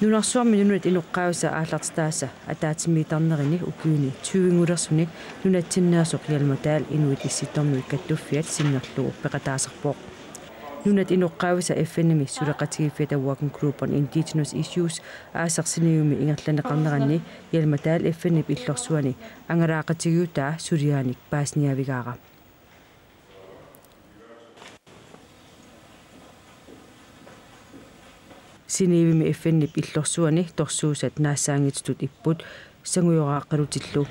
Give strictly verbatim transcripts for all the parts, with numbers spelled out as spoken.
Nunarsuarmi nunat inoqqaavisa aallartitaasa ataatsimiittarnerini ukiuni tyvengulersuni nunatsinneersoq Hjalmar Dahl Inuit Issittormiut Kattuffiat sinnerlugu peqataasarpoq. Nunat inoqqaavisa F N-imi suleqatigiiffiata Working Group on Indigenous Issues aasaq Genèvemi ingerlanneqarneranni Hjalmar Dahl F N-ip illorsuani angalaaqatigiutaa suliaanik paasiniaavigaara. Genèvemi F N-ip illorsuani torsuusat naassaanngitsutut ipput sangujoraaqqalutillu.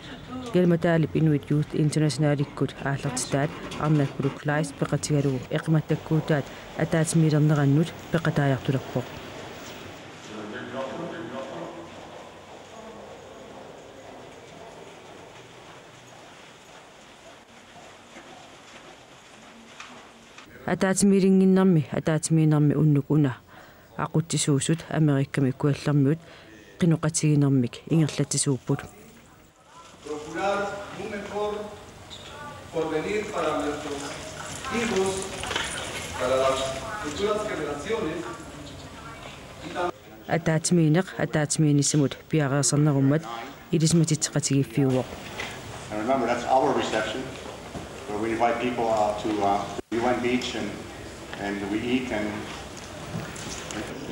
Hjalmar Dahlip Inuit Youth Internationalikkut aallartitaat Arnaq Puluk Kleist peqatigalugu eqimattakkuutaat ataatsimiilernerannut peqataajartulerpoq. Ataatsimiilinnginnermi ataatsimiinnermi unnuk una aqutsisuusut Amerikami Kujallermiut qinoqatigiinnermik ingerlatsisuupput. Procurar un mejor porvenir para nuestros hijos, para las futuras generaciones, y también Ataatsimiinneq ataatsimiinnissamut piareersarnerummat ilisimatitseqatigiiffiuvoq. And remember, that's our reception, where we invite people out to, uh, U N Beach and, and we eat and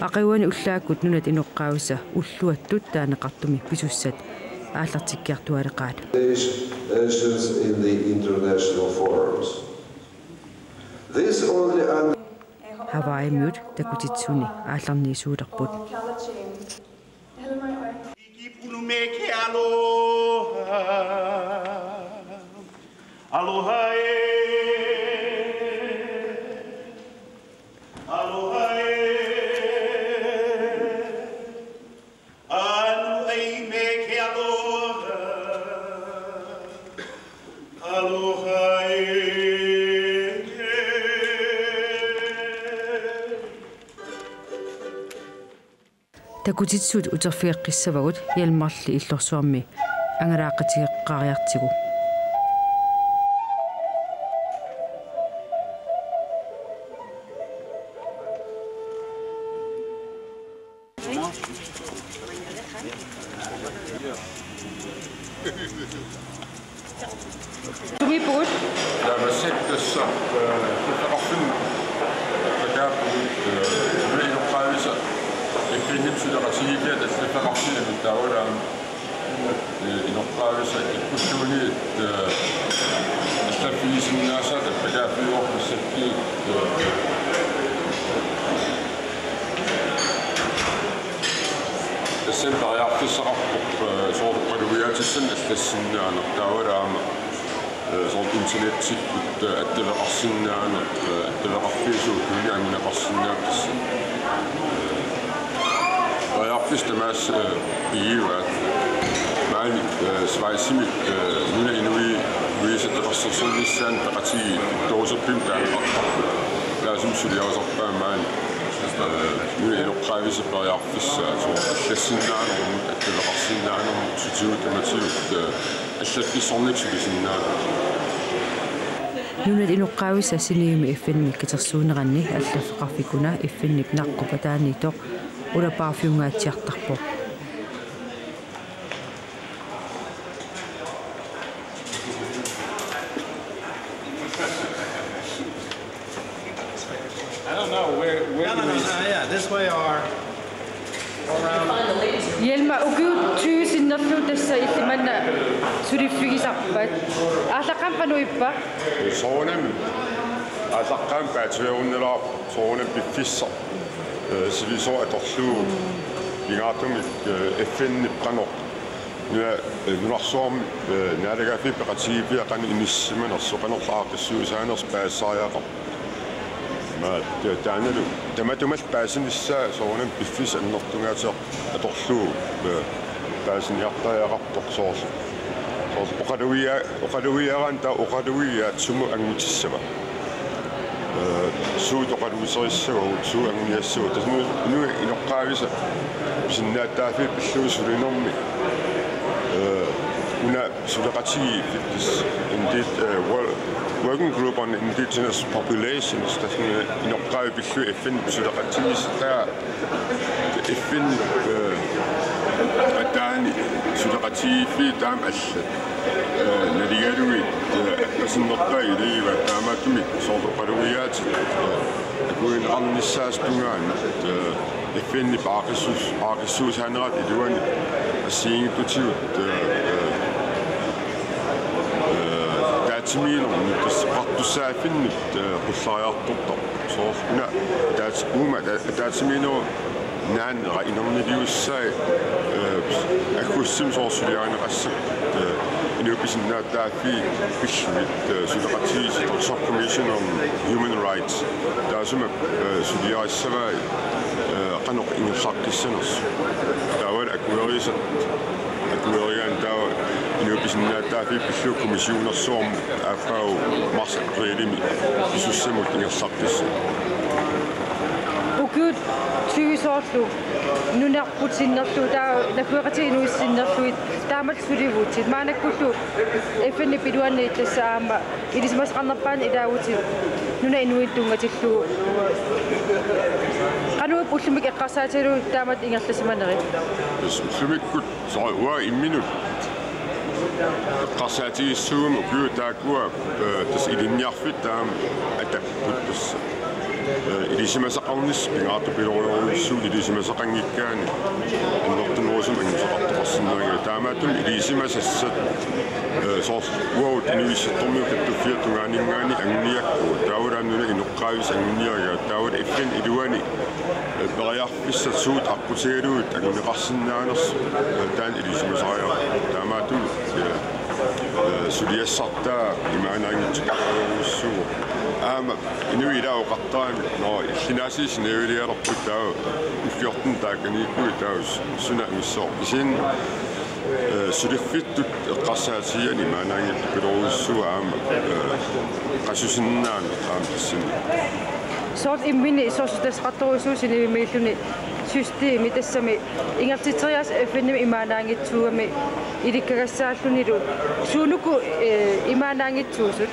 Aqaguani ullaakkut nunat inoqqaavisa ulluattut taaneqartumi pisussat aallartikkiartuaaleqaat. Asians in the international forums. This only un- Hawaiimiut takutitsisuni aallarniisuulerput. Aloha e. Aloha e. Anu ai me ke aloha. Aloha e. Takutitsisut uterfigeqqissavagut Hjalmarli illorsuarmi angalaaqatigeqqaariartigu. Tugipugut. Ja, massakkut tassa, øh, allaffeqarfimmut, allaffeqarfimmut, øh, inoqqaavisa, F N-ip suleqatigiiffiata allaffeqarfimmut taavalaam, øh, inoqqaavisa ikkussuunit, øh, allaffigisinnaasaat allaffeqarfimmut massakkut, øh, Tassani periarfissaqarpoq, øh, soorlu oqalugiaatissanik allassinnaaneq taavalaam, øh, soorlu internetsikkut, øh, attaveqarsinnaaneq, øh, attaveqarfiit suut tunnianneqarsinnaapput. Periarfissat tamaasa, øh, pigivaat. Maani, øh, Schweizimi, øh, nunap inuiaat uisateqarsersornissaanut peqatigiit tooserpim taanaqartarput. Taasum suliarisarpaa maani. Øh, nunap inoqqaavisa periarfissaa soorlu allassinnaanermut, attaveqarsinnaanermut, sutigut tamatigut, øh, allaffissornikkut sulisinnaaneq. Nunat inoqqaavisa Genèvemi F N-imik katersuuneranni allaffeqarfik una F N-ip naqqup ataaniittoq ulapaarfiungaatsiartarpoq. I don't know where, where No, no, no, no, yeah, this way or, or around. Hjalmar, ukiut tyve sinnerlugit tassa illit manna suliffigisarpat. Aallaqqaammut qanoq ippa? Soorunami aallaqqaammut paatsiveerunnaalaarpoq, soorunami piffissaq, øh, sivisooq atorlugu pingaartumik, øh, F N-ip qanoq nuna-, øh, nunarsuarmi, øh, naalagaaffiit peqatigiiffiat qanoq inissisimanersoq, qanorlu aaqqissuussaanersoq paasisariaqarpoq. Aamma ta-, taannalu tamatumalu paasinissaa soorunami piffissaq annertungaatsiartoq atorlugu, øh, paasiniartariaqarpoq soorlu. Soorlu oqalugia-, oqalugiaraanni taava oqalugiaat sumut anngutissava. Øh, suut oqalugiserissavagut, suut anguniassavagut. Tassa nunap inoqqaavisa pisinnaatitaaffiit pillugu sulinermi, øh, una suleqatigiiffiit, tassa indi-, øh, Wor-, Working Group on Indigenous Populations, tassa nunap inoqqaavi pillugu F N suleqatigiissutaat F N, eh, ataani suleqatigiiffiit taama allat, eh, naligalugit, eh, appasinnerpaat ilagivaat, taamaattumik soorlu oqalugiaatit, eh, akuerineqarnissaata tungaanut, eh, F N-ip aaqqissuus-, aaqqissuussaanerat iluani assigiinngitsutigut, eh, eh, eh, ataatsimiinnermut tassa oqartussaaffinnut, eh, qullariartortarpoq. Soorlu una ataats-, uuma ata-, ataatsimiinnerup naanera inerniliussai, eh, aggustimi soorlu suliarineqassapput, eh, inuit pisinnaatitaaffiit pillugit, eh, suleqatigiissut, Subcommission on Human Rights. Taassuma, eh, suliarissavai, eh, qanoq ingerlaqqissanersoq. Taavalu akuerisat, akuerigaanni taava inuit pisinnaatitaaffiit pillugu kommissionersuarmut aappaagu marts-aprilimi pisussamut ingerlaqqissaaq. Ukiut tyve soorlu nunarput sinnerlugit, taava naggueqatigiit inuit sinnerlugit taamatut sulivutit. Maannakkullu F N-ip iluani tassa aamma ilisimasaqarnerpaani ilaavutit nunap inuit tunngatillugu. Qanoq ullumikkut eqqarsaatigalugu taamatut ingerlasimanerit? Tassa ullumikkut soorlu uanga imminut eqqarsaatigissuugama ukiut taakkua, eh, tassa ilinniarfiit taama atapput tassa. Eh, ilisimasaqarnissaq pingaartupilorujussuuvoq, ilisimasaqanngikkaanni annertunerusumik angusaqartoqarsinnaanngilaq. Taamaattumik ilisimasassat, eh, soorlu uagut Inuit Issittormiut Kattuffiata tungaaninngaanniit anguniakkagut. Taavalu aamma nunap inoqqaavisa anguniagaa. Taavalu F N iluani, eh, periarfissat suut aqqutigalugit anguneqarsinnaanersoq, eh, taanna ilisimasariaqarpoq. Taamaattumik, eh, eh, suliassartaa imaannaanngitsorujussuuvoq. Aamma inuit ilaat oqartaramik, nå, illit aasiit sinerialialerput, taava ullut taakaniikkuit taava suna angissavarput. Kisianni, eh, suliffittut eqqarsaatigigaanni imaannaanngitsorujussuuvoq aamma, eh, qasusinnaaneq aamma tassani. Soorlu imminni sorsuutassaqartorujussuuvoq sinivimmiilluni systemi, tassami ingerlatseriaaseq F N-imi imaannaanngitsuugami ilikkagassaallutillu. Suunuku, eh, imaannaanngitsuusut?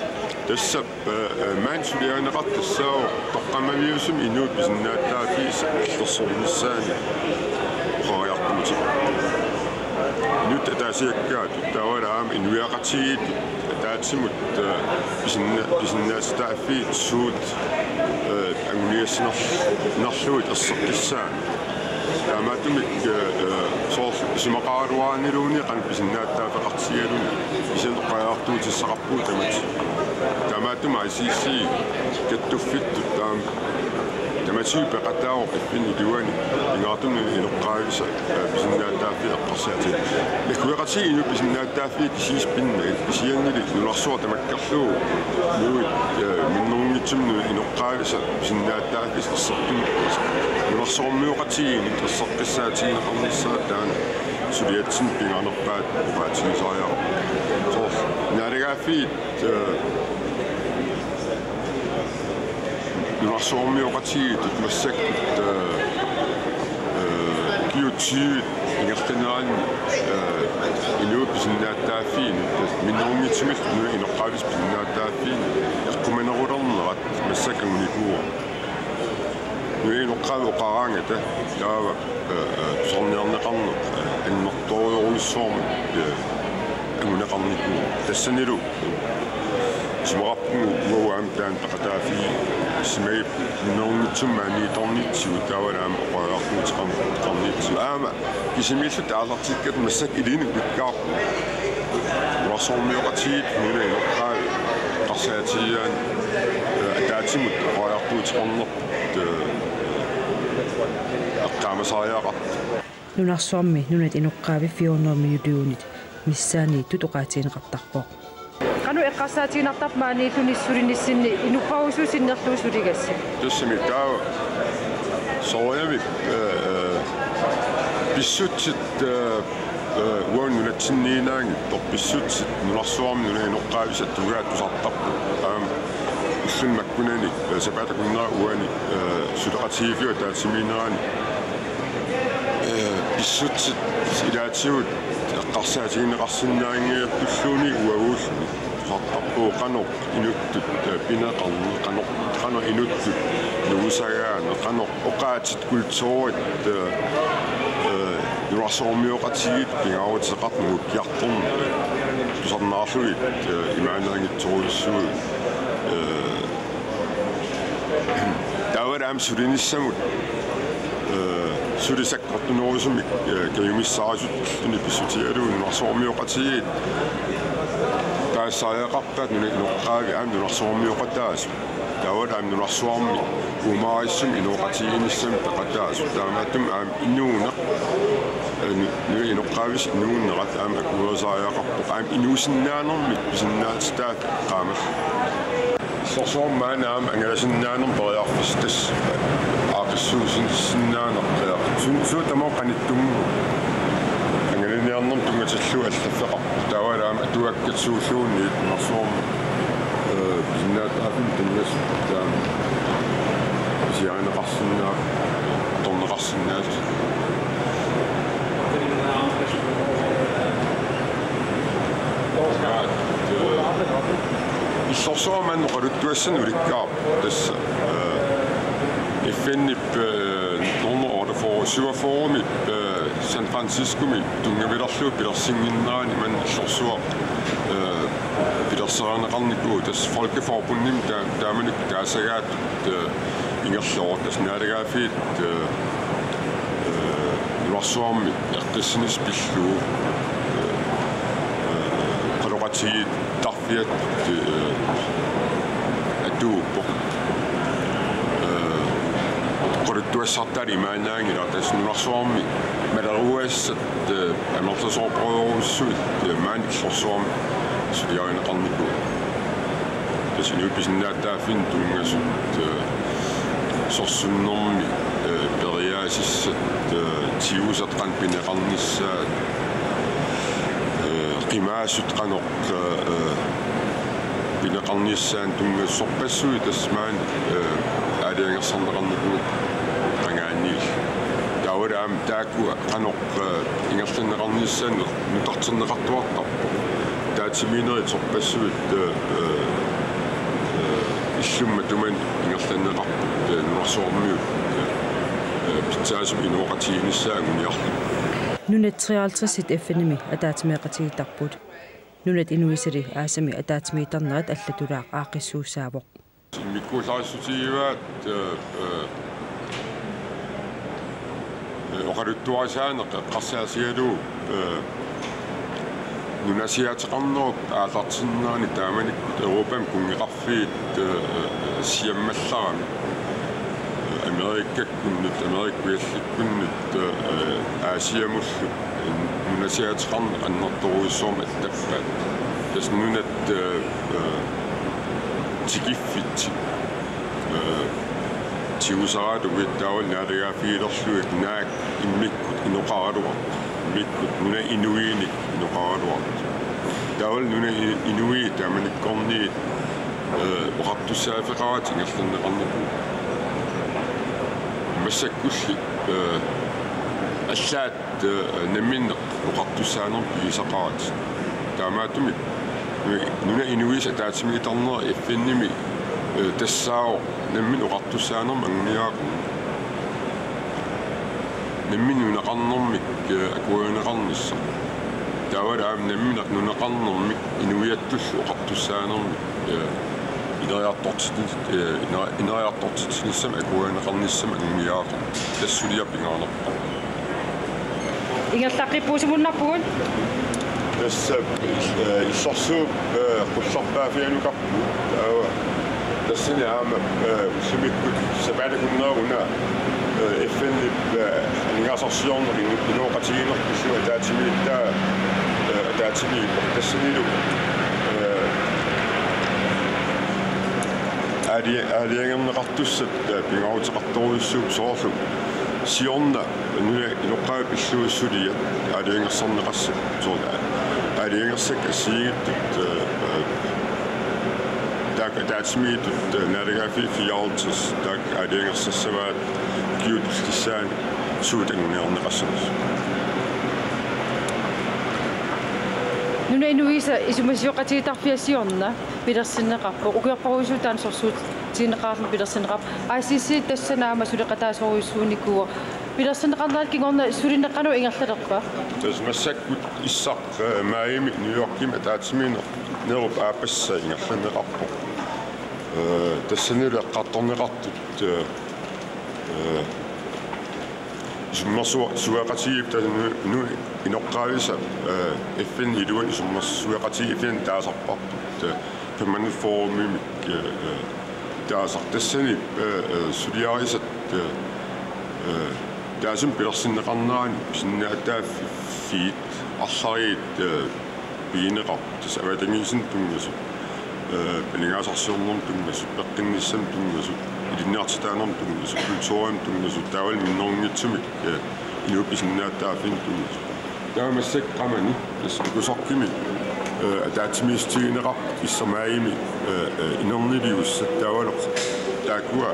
Tassa, eh, eh, maani suliarineqartut tassaavoq toqqammaviusumik inuit pisinnaatitaaffiisa allorsornissaannik oqariartuuteqarpoq. Inuttut ataasiakkaatut taavalu aamma inuiaqatigiittut ataatsimut, eh, pisinna-, pisinnaatitaaffiit suut, eh, anguniassinar-, narlugit erseqqissaannik. Taamaattumik, eh, eh, soorlu isumaqaraluarniluunniit qanoq pisinnaatitaaffeqartigaluni kisianni oqariartuutissaqarpugut tamatta. Taamaattumik I C C kattuffittut taama tamatigut peqataavoq F N-ip iluani pingaartumik nunap inoqqaavisa, eh, pisinnaatitaaffii eqqarsaatigaat. Naggueqatigiit inuit pisinnaatitaaffii kisiisa pinnagit, kisiannili nunarsuaq tamakkerlugu inuit, eh, minnerunngitsumik nunap inoqqaavisa pisinnaatitaaffii erseqqin-, nunarsuarmioqatigiinnit erseqqissaatigineqarnissaa taanna suliatsinni pingaarnerpaat oqaatigisariaqarpoq. Soorlu naalagaaffiit, eh, nunarsuarmioqatigiittut massakkut, eh, eh, ukiut tyve ingerlaneranni, eh, inuit pisinnaatitaaffiinut, minnerunngitsumillu nunap inoqqaavisa pisinnaatitaaffii eqqumanerulernerat massakkut angunikuuara. Nunap inoqqaavi oqaraangata taava, eh, eh, tusarniarneqarneq, eh, annertoorujussuarmik, eh, anguneqarnikuuvoq. Tassanilu isumaqarpunga uagut aamma taanna peqataaffigisimagippugut, minnerunngitsumik maaniittarnitsigut taavalu aamma oqariartuuteqarnitsigut. Aamma kisimiillutaat aallartikkatta massakkut ilinnut ulikkaarpunga. Nunarsuarmioqatigiit nunap inoqqaavi eqqarsaatigigaanni, eh, ataatsimut oqariartuuteqarnerput, eh, eqqaamasariaqartoq. Nunarsuarmi nunat inoqqaavi fire hundrede millionit missaanniittut oqaatigineqartarpoq. Qanoq eqqarsaatiginartarpa maaniilluni sulinissinni inuppassuit sinnerlugit suligassat? Tassami taava soorunami, eh, eh, pissutsit, eh, eh, uagut nunatsinniinnaanngitsoq pissutsit nunarsuarmi nunap inoqqaavisa atugaat tusartarput. Aamma ulluni makkunani, eh, sapaatip akunnera uani, eh, suleqatigiiffiup ataatsimiinnerani, eh, pissutsit ilaatigut eqqarsaatigineqarsinnaanngillat tulluunniit uaguulluni. Qanoq inuttut, eh, pineqarneq, qanoq, qanoq inuttut nuusagaanni, qanoq oqaatsit kulturit, eh, eh, nunarsuarmioqatigiit pingaaruteqartut nuukkiartornerat tusarnaarlugit, eh, imaannaanngitsorujussuuvoq, eh, taavalu aamma sulinissamut, eh, sulisaq Ortunerusumik, eh, kajumissaarisuttuni pissutigalugu nunarsuarmioqatigiit paasisariaqarpaat nunap inoqqaavi aamma nunarsuarmioqataasut. Taavalu aamma nunarsuarmi uumaarissummik inooqatigiinnissamik peqataasut. Taamaattumik aamma inuuneq, eh, nu-, nunap inoqqaavisa inuunerat aamma akuerisariaqarpoq. Aamma inuusinnaanermik pisinnaatitaat qaammat. Illorsuarmi maani aamma angalasinnaanermut periarfissaq tassa aaqqissuussinnaaneq. Su-, suut tamaasa qanittummut angalaniarnermut tunngatillugu allaffeqarpoq. Taavalu aamma atuakkat suulluunniit nunarsuarmi, eh, pisinnaatitaaffimmi tunngasut taama pisiarineqarsinnaa-, atorneqarsinnaallutik. Illorsuarmi maani oqaluttuassanik ulikkaarpoq tassa, eh, F N-ip, eh, nummer otteogfyrre, syvogfyrre-mi, eh, San Franciscomi tunngavilerlugu pilersinnginnerani maani illorsuaq, eh, pilersaaneqarnikuuvoq tassa Folkeforbundimi taa-, taamanikkut taasagaat eh, ingerlavoq tassa naalagaaffiit, eh, eh, nunarsuarmi eqqissinissaq pillugu, eh, eh, qanoq oqaatigiittarfiat, eh, atuuppoq. Eh, oqaluttuassartaali imaannaanngilaq tassa nunarsuarmi maleruagassat, eh, amerlasoorujussuit, eh, maani illorsuarmi suliarineqarnikuuvoq. Tassa inuit pisinnaatitaaffinnut tunngasut, eh, sorsunnermi, eh, periaasissat, eh, tigusat qanoq pineqarnissaat, eh, qimaasut qanoq, eh, eh, pineqarnissaannut tunngasut sorpassuit tassa maani, eh, aalajangersarneqarnikuupput qangaaniilli. Taavalu aamma taakkua qanoq, eh, ingerlanneqarnissaannut nutarterneqartuartarpoq. Ataatsimiinnerit sorpassuit, eh, eh, eh, illummi matumani ingerlanneqarput, eh, nunarsuarmiut, eh, eh, pitsaasumik inooqatigiinnissaa anguniarlugu. Nunat treoghalvtredsit F N-imi ataatsimeeqatigiittarput. Nunat inuisali aasami ataatsimiittarnerat allatulaaq aaqqissuussaavoq. Immikkuullarissutigivaat, eh, eh, eh, oqaluttuarisaaneq eqqarsaatigalugu, eh, nunasiaateqarnerup aallartinnerani taamanikkut Europami kunngeqarfiit, eh, eh, siammallarami, eh, Amerikakkunnut, Amerikkujallikkunnut, eh, Aasiamullu nunasiaateqarneq annertoorujussuarmik attappaat. Tassa nunat, eh, eh, tikiffitsik, eh, tigusaralugu taavalu naalagaaffigilerlugit naak immikkut inoqaraluartut, immikkut nunap inuinik inoqaraluartut. Taavalu nunap i-, inuit taamanikkorniit, eh, oqartussaaffeqaratik ingerlanneqarnikuupput. Massakkulli, eh, allaat eh, namminneq oqartussaanermik pigisaqaratik. Taamaattumik nunap inuisa ataatsimiittarnera F N-imi, eh, tassaavoq namminneq oqartussaanermik anguniagaqarneq. Namminneq nunaqarnermik, eh, akuerineqarnissaq. Taavalu aamma namminneq nunaqarnermik inuiattullu oqartussaanermik, eh, ineriartortitsin-, eh, iner-, ineriartortitsinissamut akuerineqarnissamut anguniagaqarneq. Tassa suliaq pingaarnerpaaq. Ingerlaqqippuusimunnarpugut. Tassa, eh, illorsuup, eh, qullerpaaffiganukarpugut. Taava tassani aamma, eh, ullumikkut sapaatip akunnera una, eh, F N-ip, eh, aningaasarsiorneq inu-, inooqatigiinnerpullu ataatsimiittaa, eh, ataatsimiippoq tassanilu, eh, aali-, aalajangerneqartussat, eh, pingaaruteqartorujussuupput soorlu siorna nunap inoqqaavi pillugu suliat aalajangersarneqassat. Soorlu aalajangersakkat assigiinngitsut, eh, eh, taakku ataatsimiittut, eh, naalagaaffiit fireoghalvtreds, taakku aalajangersassavaat ukiut tullissaani suut anguniarneqassapput. Nunap inuisa isumasioqatigiittarfia siorna pilersinneqarpoq. Ukiorparujussuit taanna sorsuutigineqarluni pilersinneqarpoq. I C C tassani aamma suleqataasorujussuunikuuvoq. Pilersinneqarnerata kingorna sulineq qanoq ingerlalerpa? Tassa massakkut issaq, eh, maajimi New Yorkimi ataatsimiinnerup aappassaa ingerlanneqarpoq. Eh, tassanilu eqqartorneqartut, eh, eh, isummersu-, sueqatigiiffik taanna Nunatta inoqqaavisa, eh, F N iluani isummersueqatigiiffiani taasarparput, eh, Permanent Forumimik, eh, eh, taasarput tassani, eh, eh, suliarisat, eh, eh, taassuma pilersinneqarnerani pisinnaatitaaffiit arlariit, eh, pigineqarput. Tassa avatangiisinut tunngasut, eh, aningaasarsiornermut tunngasut, peqqinnissannut tunngasut, ilinniartitaanermut tunngasut, kulturimut tunngasut, taavalu minnerunngitsumik, eh, inuit pisinnaatitaaffiinut tunngasut. Taava massakkut qamani tassa Ikusoqqimi, eh, ataatsimiissutigineqarput issaq maajimi, eh, eh, inerniliussat taavalu taakkua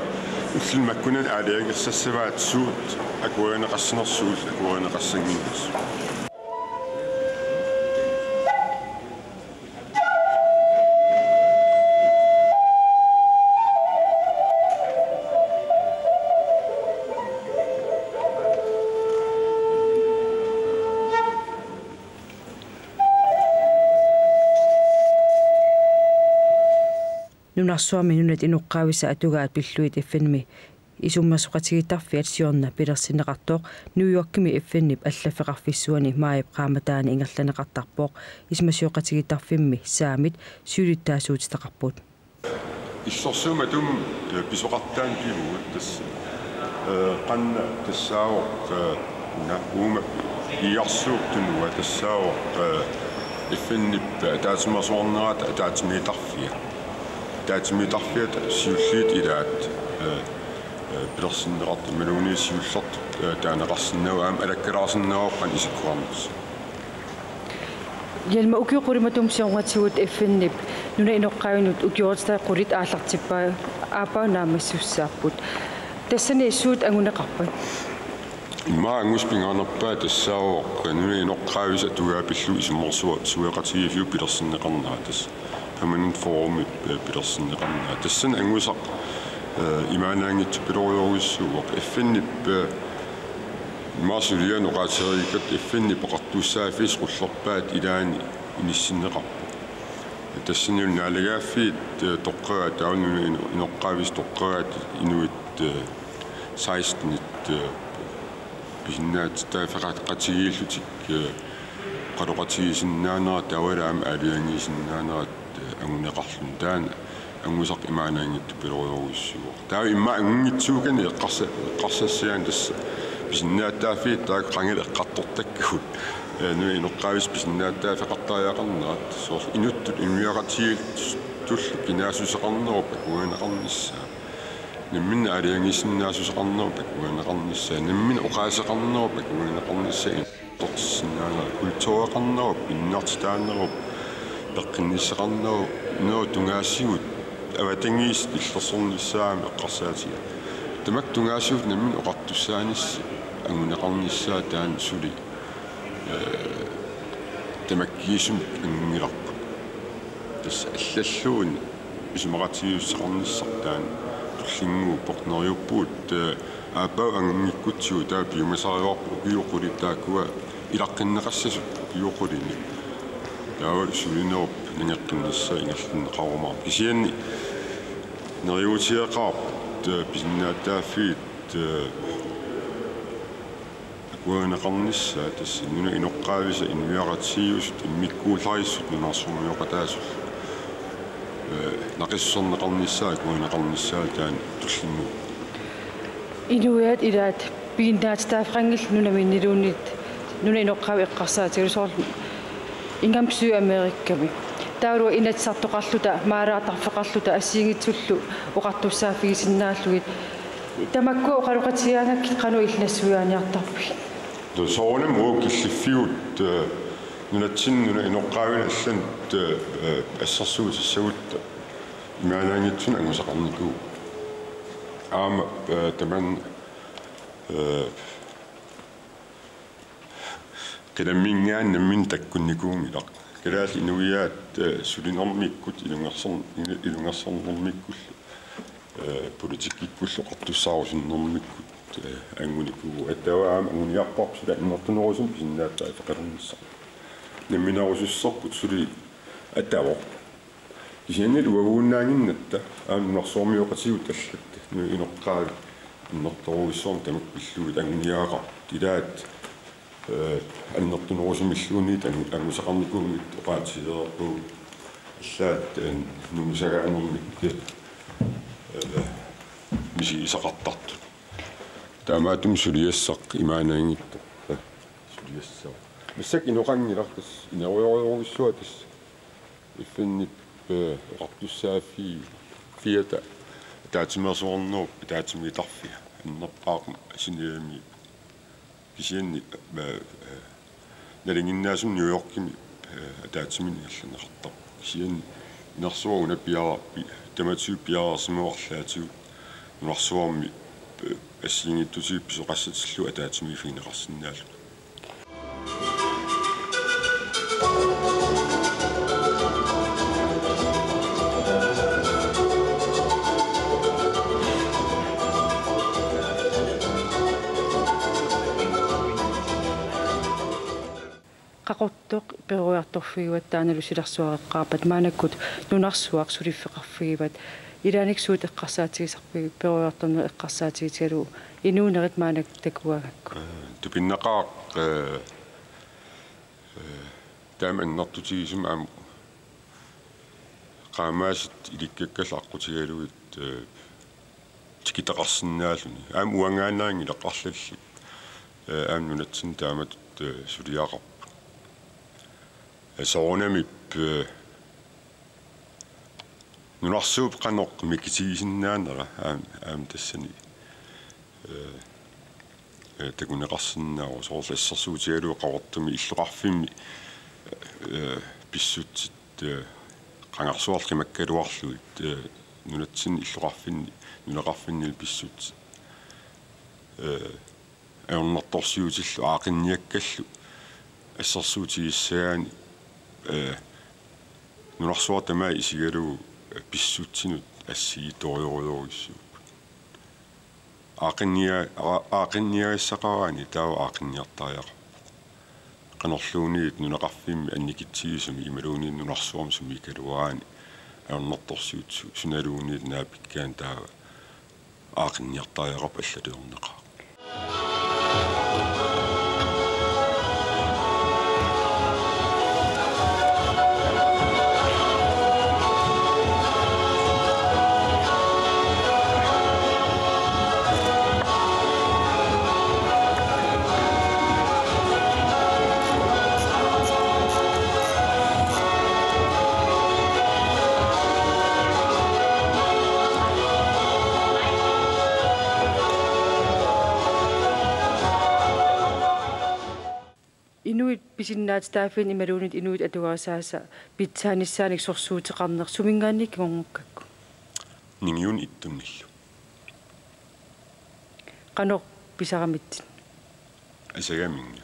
ulluni makkunani aalajangersassavaat suut akuerineqassanersut, suut akuerineqassannginnersut. Nunarsuarmi Nunatta inoqqaavisa atugaat pillugit F N-imi isummersoqatigiittarfiat siorna pilersinneqartoq New Yorkimi F N-ip allaffeqarfissuani maajip qaammataani ingerlanneqartarpoq. Isumasioqatigiittarfimmi saamit siulittaasuutitaqarput. Illersuup matuma, eh, pisoqartaani pivugut tassa, eh, qanoq tassaavoq, eh, una uuma iarsuup tunua tassaavoq, eh, F N-ip ataatsimeersuarnerata ataatsimiittarfia. Ataatsimiittarfiata siulliit ilaat, eh, eh, pilersinneqartut imaluunniit siullertut, eh, taaneqarsinnaavoq aamma alakkalaarsinnaavoq qanoq isikkoqarnersoq. Hjalmar, ukiut qulit matuma siornatigut F N-ip Nunatta inoqqaavinut ukiortaat qulit aallartippaa, aappaa naammassissaapput. Tassani suut anguneqarpat? Immaqa angusamingaannerpaat tassaavoq Nunatta inoqqaavisa atugaat pillugit isummersuaq sueqatigiiffiup pilersinneqarnera tassa Permanent Forumip, eh, pilersinneqarnera. Tassani angusaq, eh, imaannaanngitsupilorujussuuvoq. F N-ip, eh, immaqa sulianik oqaatigereerikkatta F N-ip oqartussaaffissi qullerpaat ilaanni inissinneqarpoq. Tassanilu naalagaaffiit, eh, toqqagaat taavalu Nunatta ino-, inoqqaavisa toqqagaat inuit, eh, seksten, eh, pisinnaatitaaffeqatigiillutik, eh, oqaloqatigisinnaanera taavalu aamma aalajangiisinnaanera, eh, anguneqarluni taanna angusaq imaannaanngitsupilorujussuuvoq. Taava immaqa angunngitsuugaanni eqqarsa-, eqqarsassagaanni tassa pisinnaatitaaffiit taakku qangali eqqartortakkagut. Eh, Nunatta inoqqaavisa pisinnaatitaaffeqartariaqarnerat soorlu inuttut inuiaqatigiittullu kinaassuseqarnerup akuerineqarnissaa. Namminneq aalajangiisinnaassuseqarnerup akuerineqarnissaa. Namminneq oqaaseqarnerup akuerineqarnissaa. Torsinnaanerup, kultureqarnerup, ilinniartitaanerup, peqqinnissaqarnerup, nerup tungaasigut avatangiisit illersornissaat aamma eqqarsaatigaat. Tamakku tungaasigut namminneq oqartussaanissaat anguneqarnissaat taanna suli, eh, tamakkiisumik angilarput. Tassa allalluunniit isumaqatigiissuteqarnissaq taanna tullinnguuppoq. Neriuppugut, eh, aappaagu angunngikkutsigu taava piumasarivarput ukiut qulit taakkua ilaqqinneqassasut ukiut qulinik. Taava sulinerup nangeqqinnissaa ingerlanneqarumaarpoq. Kisianni neriuutigeqaarput, eh, pisinnaatitaaffiit, eh, akuerineqarnissaa tassa Nunatta inoqqaavisa inuiaqatigiissut immikkuullarissut nunarsuarmioqataasullu, eh, naqissuserneqarnissaa akuerineqarnissaa taanna tullinnguuppoq. Inuiaat ilaat pisinnaatitaaffeqanngillat nunamiinniluunniit Nunatta inoqqaavi eqqarsaatigalugu soorlu ingammik Sydamerikami. Taavalu inatsisartoqarluta, maalaartarfeqarluta assigiinngitsullu oqartussaaffigisinnaallugit. Tamakkua oqaloqatigigaangakkit qanoq illit nassuiaaniartarpigit? Soorunami uagut killiffigut, eh, nunatsinni Nunatta inoqqaavinut allanut, eh, assersuutissagutta imaannaanngitsunik angusaqarnikuuvoq. Aamma, eh, tamanna, eh, qinamminngaanniit nammineq takkunnikuunngilaq. Kalaallit inuiaat, eh, sulinermikkut, ilungersorn-, ilu-, ilungersornermikkullu, eh, politikkikkullu oqartussaarusunnermikkut, eh, angunikuuvoq. Aatsaat aamma anguniarparput suli annertunerusumik pisinnaatitaaffeqalernissaq. Nammineerusussuserput suli aatsaat. Kisianni uaguinnaannginnatta aamma nunarsuarmioqatigut allat, nu-, inoqqaavi annertoorujussuarmik tamakku pillugit anguniagaqarput. Ilaat, eh, annertunerusumilluunniit angu-, angusaqarnikuunngitsut oqaatigereerpagut. Allaat, eh, nuusagaanermik, eh, misigisaqartartut. Taamaattumik suliassaq imaannaanngitsoq. Eh, suliassaq. Massakkut inoqanngilaq, tassa inerujorujussuaq tassa. F N-ip, eh, oqartussaaffiata ataatsimeersuarnerup ataatsimiittarfia annerpaaq sineriammi. Kisianni, eh, eh, nalinginnaasumik New Yorkimi, eh, ataatsimiinneq ingerlanneqartarpoq. Kisianni inersuaq una piareerpoq, tamatigut piareersimavarput arlaatigut nunarsuarmi, eh, assigiinngitsutigut pisoqassatillugu ataatsimiiffigineqarsinnaalluni. Qaqortoq peroriartorfigivat taannalu silarsuareqqaarpat, maannakkut nunarsuaq suliffeqarfigivat. Ilaanni suut eqqarsaatigisarpigit peroriartorneq eqqarsaatigitigalugu inuunerit maannakkut takugakkit? Tupinnaqaaq, eh, eh, taama annertutigisumik aamma qaammaasut ilikkakkallu aqqutigalugit, eh, tikitaqarsinnaalluni. Aamma uangaannaanngilaq arlallit, eh, aamma nunatsinni taamatut, eh, suliaqarput. Eh, soorunami, eh, nunarsuup qanoq mikitigisinnaanera aamma, aamma tassani, eh, eh, takuneqarsinnaavoq, soorlu assersuutigalugu Qaqortumi illoqarfimmi, eh, pissutsit, eh, qangarsuarli qimakkaluarlugit, eh, nunatsinni illoqarfinni, nunaqarfinnilu pissutsit, eh, ajornartorsiutillu aaqqinniakkallu assersuutigissagaanni, eh, nunarsuaq tamaat isigalugu pissutsinut assigiittorujorujussuupput. Aaqqinnia-, aa-, aaqqinniagassaqaraanni taava aaqqinniartariaqarpoq. Qanorluunniit nunaqarfimmi annikitsigisumi imaluunniit nunarsuarmi sumiikkaluaraanni ajornartorsiut su-, sunaluunniit naapikkaanni taava aaqqinniartariaqarpoq, allatut ajornaqaaq. Inuit pisinnaatitaaffiinik imaluunniit inuit atugarisaasa pitsaanissaannik sorsuuteqarneq suminngaanniit kingornukkakku? Ningiunik ittunnillu. Qanoq pisaramitsit? Asagaminnga.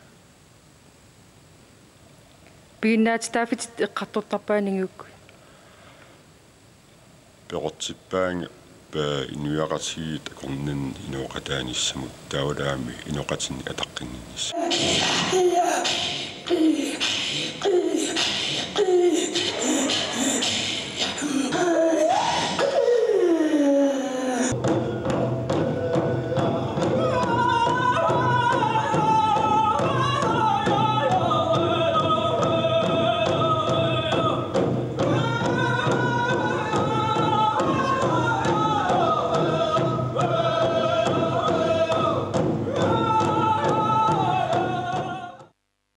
Piginnaatitaaffitit eqqartortarpaat ningiukkuit? Peqortippaannga, eh, inuiaqatigiit akornanni inooqataanissamut taavalu aamma inoqatinnik ataqqinninnissamut.